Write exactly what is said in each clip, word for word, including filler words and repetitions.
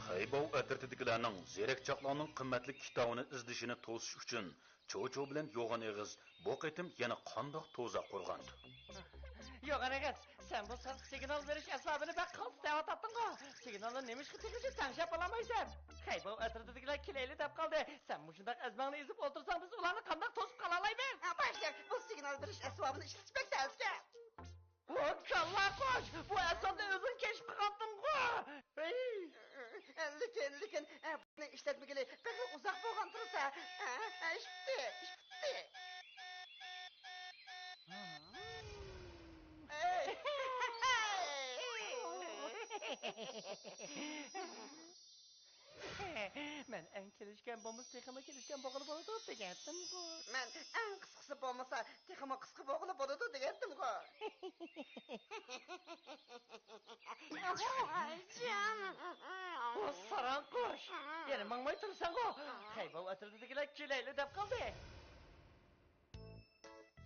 خەيباۋ ئەترىتىدىكىلەرنىڭ زېرەكچاقلارنىڭ قىممەتلىك كىتابىنى ئىزدىشىنى توسۇش ئۈچۈن، چوچۇ بىلەن يوغان ئېغىز بۇ قېتىم يەنە قانداق تۇزاق قۇرغاندۇ؟ يوغان ئېغىز، سەن بۇ سىرتقى سىگنال بېرىش ئەسۋابىنى بەك قالتىس دەۋاتاتتىڭغۇ؟ سىگنالنى نېمىشقا تېخىچە تەڭشەپ بولالمايسەن؟ خەيباۋ ئەترىتىدىكىلەر كېلەيلى دەپ قالدى. سەن مۇشۇنداق ئەزمەڭنى ئېزىپ ئولتۇرساڭ، بىز ئۇلارنى قانداق توسۇپ قالالايمىز؟ باشلىق، بۇ سىگنال بېرىش ئەسۋابىنى ئىشلىتىش بەك تەسكەن. ۋاي كاللا قوش! بۇ ئەسۋابنى ئۆزۈڭ كەشىپ قىلغانتىڭغۇ! ھەي! لېكىن، لېكىن، بۇنى ئىشلەتمىگىلى بەكلا ئۇزاق بولغان تۇرسا. ئىش پۈتتى، ئىش پۈتتى. مەن ئەڭ كېلىشكەن بولمىسا تېخىمۇ كېلىشكەن بولغىلى بولىدۇ دېگەنتىمغۇ. مەن ئەڭ قىسقىسى بولمىسا تېخىمۇ قىسقا بولغىلى بولىدۇ دېگەنتىمغۇ. جان. ئۇ ساراڭ قۇش. يەنە ماڭماي تۇرساڭغۇ. خەيباۋ ئەترىتىدىكىلەر كېلەيلى دەپ قالدى.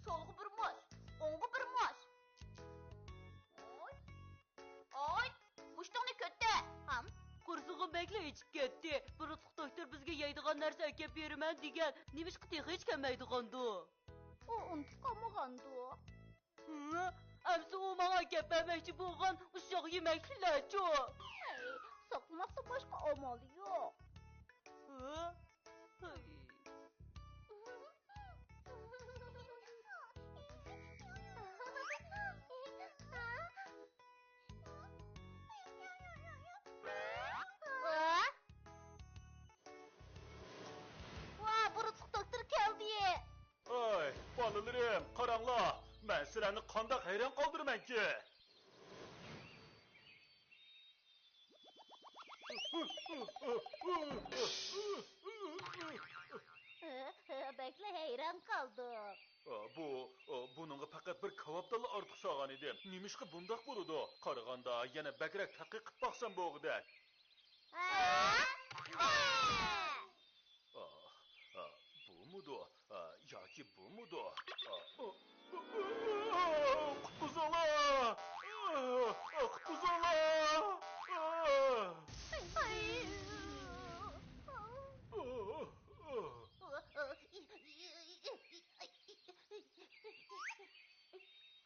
سولغا بىر مۇش، ئوڭغا بىر مۇش. ئوي. ئاي، مۇشتۇڭنى كۆتتە. ھام. قورسىقىم بەكلا ئېچىپ كەتتى. بۇرۇتلۇق دوكتور بىزگە يەيدىغان نەرسە ئەكەپ بېرىمەن دېگەن. نېمىشقا تېخىچە كەلمەيدىغاندۇ؟ ئۇ ئۇنتۇپ قالمىغاندۇ؟ ھە؟ ئەمسە ئۇ ماڭا ئەكەپ بەرمەكچى بولغان ئۇششاق يېمەكلىكلەرچۇ؟ ھەي، ساقلىماستىن باشقا ئامال يوق. ھە؟ ھەي. ۋا، بۇرۇتلۇق دوكتور كەلدى! ئاي، بالىلىرىم، قاراڭلار، مەن سىلەرنى قانداق ھەيران قالدۇرىمەنكى؟ بەكلا ھەيران قالدۇق. بۇ، بۇنىڭغا پەقەت بىر كاۋاپتانلا ئارتۇق سالغان ئىدىم. نېمىشقا بۇنداق بولىدۇ؟ قارىغاندا يەنە بەكرەك تەتقىق قىلىپ باقسام بولغۇدەك. ئاھ، ئاھ، بۇمىدۇ؟ ئاھ، ياكى بۇمىدۇ؟ ئاھ، ئاھ، ئاھ، قۇتقۇزۇڭلار! ئاھ، ئاھ، قۇتقۇزۇڭلار! ئاھ. ئاھ، ئاھ.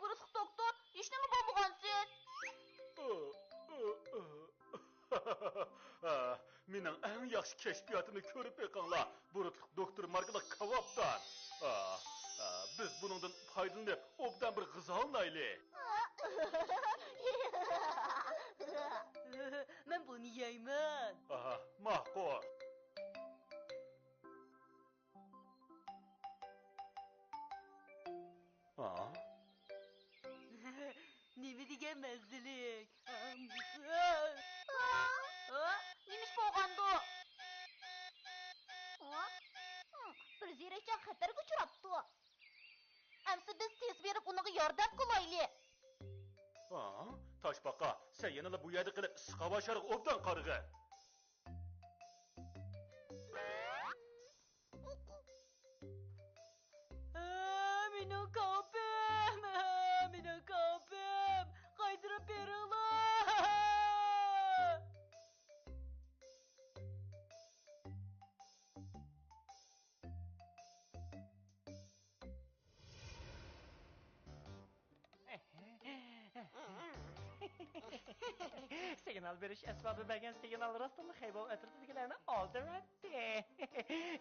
بۇرۇتلۇق دوكتور، ھېچنېمە بولمىغانسىز؟ ئاھ، ئاھ، ئاھ. ھە، مېنىڭ ئەڭ ياخشى كەشپىياتىمنى كۆرۈپ بېقىڭلار، بۇرۇتلۇق دوكتور ماركىلىق كاۋاپتان. ئا، ئا، بىز بۇنىڭدىن پايدىلىنىپ، ئوبدان بىر غىزالىنايلى. مەن بۇنى يەيمەن. ئاھا، ماقۇل. ھا؟ نېمە دېگەن مەززىلىك! ھا؟ نېمە ئىش بولغاندۇ؟ ھا؟ بىر زېرەكچان خەتەرگە ئۇچراپتۇ. ئەمسە بىز تېز بېرىپ ئۇنىڭغا ياردەم قىلايلى. ھا؟ تاشپاقا، سەن يەنىلا بۇ يەردە قېلىپ، ئىسسىق ھاۋا شارىغا ئوبدان قارىغىن. ھە، مېنىڭ كاۋىپىم! ھە، مېنىڭ كاۋىپىم! قايتۇرۇپ بېرىڭلار! سىگنال بېرىش ئەسۋابى بەرگەن سىگنال راستتىنلا خەيباۋ ئەترىتىدىكىلەرنى ئالدىۋەتتى.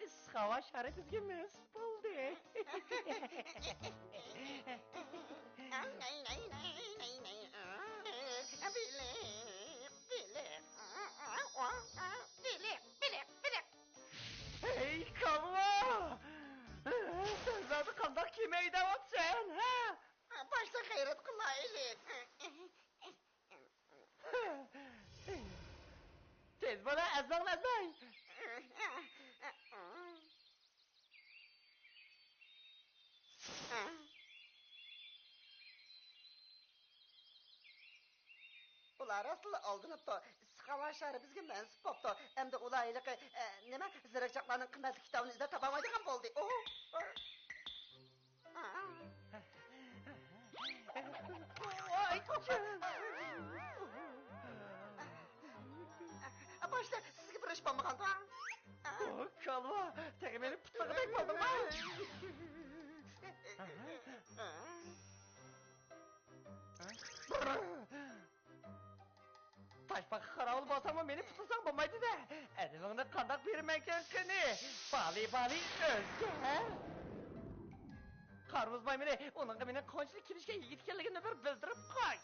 ئىسسىق ھاۋا شارى بىزگە نېسىپ بولدى. بېلىق، بېلىق، بېلىق، بېلىق، بېلىق. ھەي، كاللا! سەن زادى قانداق كېمە ھەيدەۋاتىسەن، ھە؟ باشتا غەيرەت قىلايلى. تېز بول، ئەزمەڭ، ئەزمەڭ! ئۇلار راستلا ئالدىنىپتۇ. ئىسسىق ھاۋا شارى بىزگە مەنسۇپ بوپتۇ. ئەمدى ئۇلار ھېلىقى، ئە، نېمە، زېرەكچاقلارنىڭ قىممەتلىك كىتابىنى ئىزدەپ تاپالمايدىغان بولدى. ئوھ! ۋاي! بولساڭمۇ مېنى پۇتلىساڭ بولمايدۇ-دە. ئەدىپىڭنى قانداق بېرىمەنكىن قېنى؟ بالى، بالى، ئۆزگە. قارىمۇز مايمۇنى، ئۇنىڭغا مېنىڭ قانچىلىك كېلىشكەن يىگىت ئىكەنلىكىمنى بىر بىلدۈرۈپ قوي.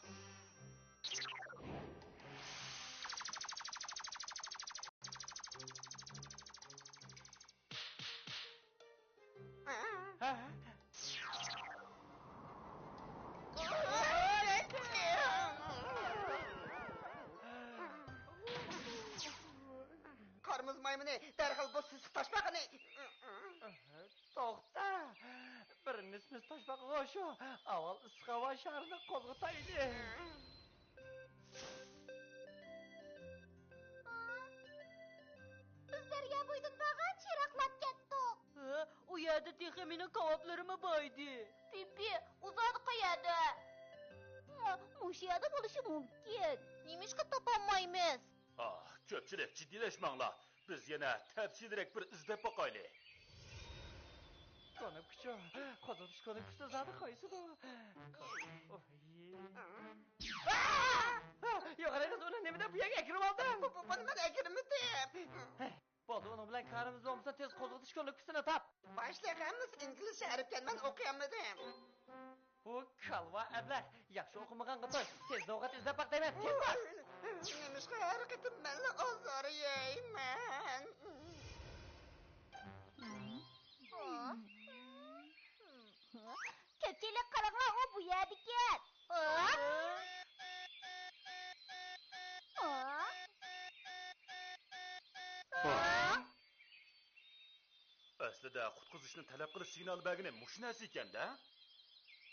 ھە؟ قارىمۇز مايمۇنى، دەرھال بۇ سېسىق تاشپاقىنى. توختا! بىر مىس-مىس تاشپاقىغۇ شۇ. ئاۋۋال ئىسسىق ھاۋا شارىنى قوزغىتايلى. بىز دەريا بويىدىن بارغانچە يىراقلاپ كەتتۇق. ھە، ئۇ يەردە تېخى مېنىڭ كاۋاپلىرىممۇ بار ئىدى. پىپى، ئۇ زادى قەيەردە؟ ھە، مۇشۇ يەردە بولۇشى مۇمكىن. نېمىشقا تاپالمايمىز؟ ئاھ، كۆپچىلىك، جىددىيلەشمەڭلار. بىز يەنە تەپسىلىيرەك بىر ئىزدەپ باقايلى. كۇنۇپكىچۇ، قوزغىتىش كۇنۇپكىسى زادى قايسىدۇ؟ ئوي. يوغان ئېغىز، ئۇنى نېمە دەپ بۇ يەرگە ئەكىرىۋالدىڭ؟ بۇ، بۇ، بۇنى مەن ئەكىرمىدىم. بولدى، ئۇنىڭ بىلەن كارىمىز بولمىسا، تېز قوزغىتىش كۇنۇپكىسىنى تاپ. باشلىق، ھەممىسى ئىنگلىزچە ھەرپكەن، مەن ئوقۇيالمىدىم. بۇ كالۋا ئەبلەخ، ياخشى ئوقۇمىغانغا توي. تېز لۇغەت ئىزدەپ باق دەيمەن، تېز بار. نېمىشقا ھەر قېتىم مەنلا ئازار يەيمەن؟ كۆپچىلىك قاراڭلار، ئۇ بۇ يەردىكەن. ئەسلىدە قۇتقۇزۇشنى تەلەپ قىلىش سىگنالى بەرگىنى مۇشۇ نەرسە ئىكەن-دە.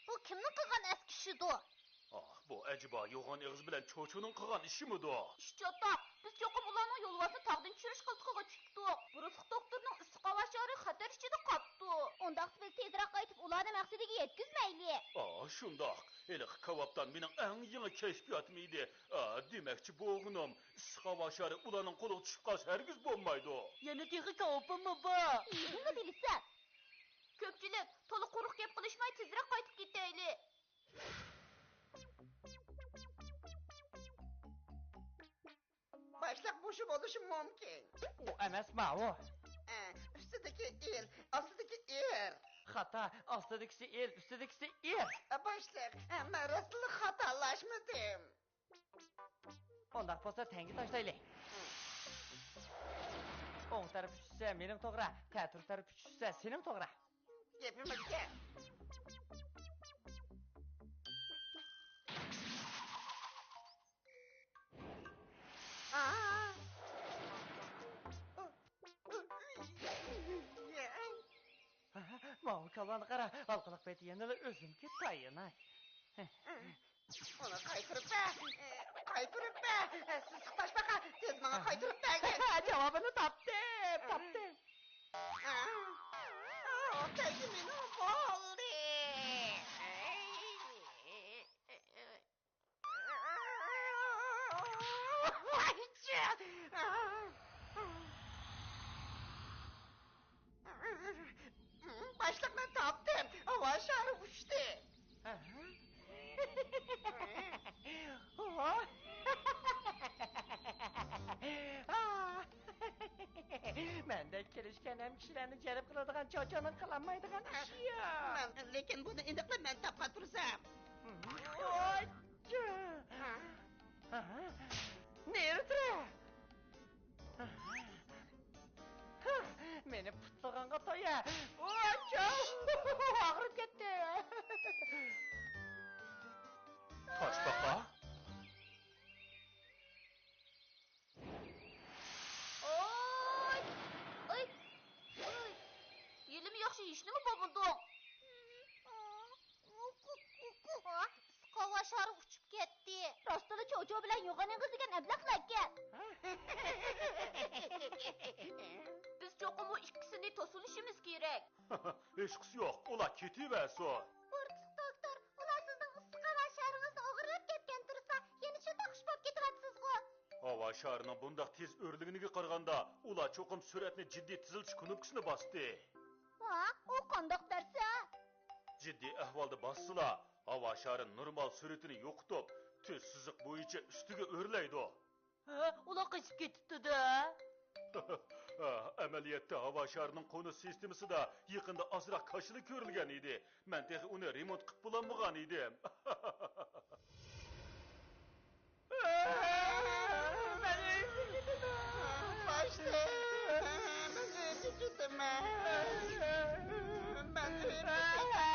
بۇ كىمنىڭ قىلغان ئەسكى ئىشىدۇ؟ ئاھ، بۇ ئەجەبا يوغان ئېغىز بىلەن چوچۇنىڭ قىلغان ئىشىمىدۇ؟ ئىش چاتاق، بىز چوقۇم ئۇلارنىڭ يولۋاسنى تاغدىن چۈشۈرۈش قىلتىقىغا چۈشتۇق. بۇ رۇسلۇق دوختۇرنىڭ ئىسسىق ھاۋا شارى خەتەر ئىچىدە قاپتۇ. ئۇنداقتا بىز تېزرەك قايتىپ ئۇلارنى مەقسىتىگە يەتكۈزمەيلى. ئا، شۇنداق. ھېلىقى كاۋاپتان مېنىڭ ئەڭ يېڭى كەشپىياتىم ئىدى. ئا، دېمەكچى بولغىنىم، ئىسسىق ھاۋا شارى ئۇلارنىڭ قولىغا چۈشۈپ قالسا ھەرگىز بولمايدۇ. يەنە تېخى كاۋىپىممۇ بار. نېمىنى بىلىسەن؟ كۆپچىلىك، تولا قۇرۇق گەپ قىلىشماي تېزرەك قايتىپ كېتەيلى. باشلىق، مۇشۇ بولۇشى مۇمكىن. ئۇ ئەمەس، ماۋۇ. ئە، ئۈستىدىكى ئىل، ئاستىدىكى ئېر. خاتا، ئاستىدىكىسى ئىل، ئۈستىدىكىسى ئېر. ئە، باشلىق، ئە، مەن راستلا خاتالاشمىدىم. ئۇنداق بولسا تەڭگە تاشلايلى. ئوڭ تەرىپى چۈشسە مېنىڭ توغرا، تەتۈر تەرىپى چۈشسە سېنىڭ توغرا. گېپىمىزگە. ئا! ماۋۇ كالۋانى قارا، ھالقىلىق پېتى يەنىلا ئۆزۈمگە تايىناي. ئۇنى قايتۇرۇپ بەر! قايتۇرۇپ بەر! سېسىق تاشپاقا، تېز ماڭا قايتۇرۇپ بەرگىن! جاۋابىنى تاپتىم، تاپتىم! تەگدى مېنىڭ بولدى! باشلىق، مەن تاپتىم! ھاۋا شارى ئۇچتى! مەندەك كېلىشكەن ھەم كىشىلەرنى جەلپ قىلىدىغان چوچۇنىڭ قىلالمايدىغان ئىشى يوق. مەن، لېكىن بۇنى ئېنىقلا مەن تاپقان تۇرسام. ۋاي! نېرى تۇرە! مېنى پۇتلىغانغا تويە! ۋاي! ئاغرىپ كەتتى! تاشپاقا؟ ئوي! ئوي! ئوي! ھېلىمۇ ياخشى ھېچنېمە بولمىدىڭ. ئىسسىق ھاۋا شارى ئۇچۇپ كەتتى. راستلا چوچۇ بىلەن يوغان ئېغىز دېگەن ئەبلەخلەركەن. بىز چوقۇم ئۇ ئىككىسىنى توسۇۋېلىشىمىز كېرەك. ھېچقىسى يوق، ئۇلار كېتىۋەرسۇن. بۇرۇتلۇق دوختۇر، ئۇلار سىزنىڭ ئىسسىق ھاۋا شارىڭىزنى ئوغرىلاپ كەتكەن تۇرسا، يەنە شۇنداق خۇش بولۇپ كېتىۋاتىسىزغۇ؟ ھاۋا شارىنىڭ بۇنداق تېز ئۆرلىگىنىگە قارىغاندا، ئۇلار چوقۇم سۈرئەتنى جىددىي تېزلىتىش كۇنۇپكىسىنى باستى. ھا، ئۇ قانداق نەرسە؟ جىددىي ئەھۋالدا باسسىلا، ھاۋا شارى نورمال سۈرئىتىنى يوقىتىپ، تۈز سىزىق بويىچە ئۈستىگە ئۆرلەيدۇ. ھە، ئۇلار قېچىپ كېتىپتۇ-دە. ئەمەلىيەتتە ھاۋا شارىنىڭ قونۇش سىستېمىسىدا يېقىندا ئازراق كاشىلا كۆرۈلگەن ئىدى. مەن تېخى ئۇنى رېمونت قىلىپ بولالمىغان ئىدىم. مەن ئۆيۈمگە كېتىمەن. باشلىق، مەن ئۆيۈمگە كېتىمەن. مەن ئۆيۈمگە كېتىمەن.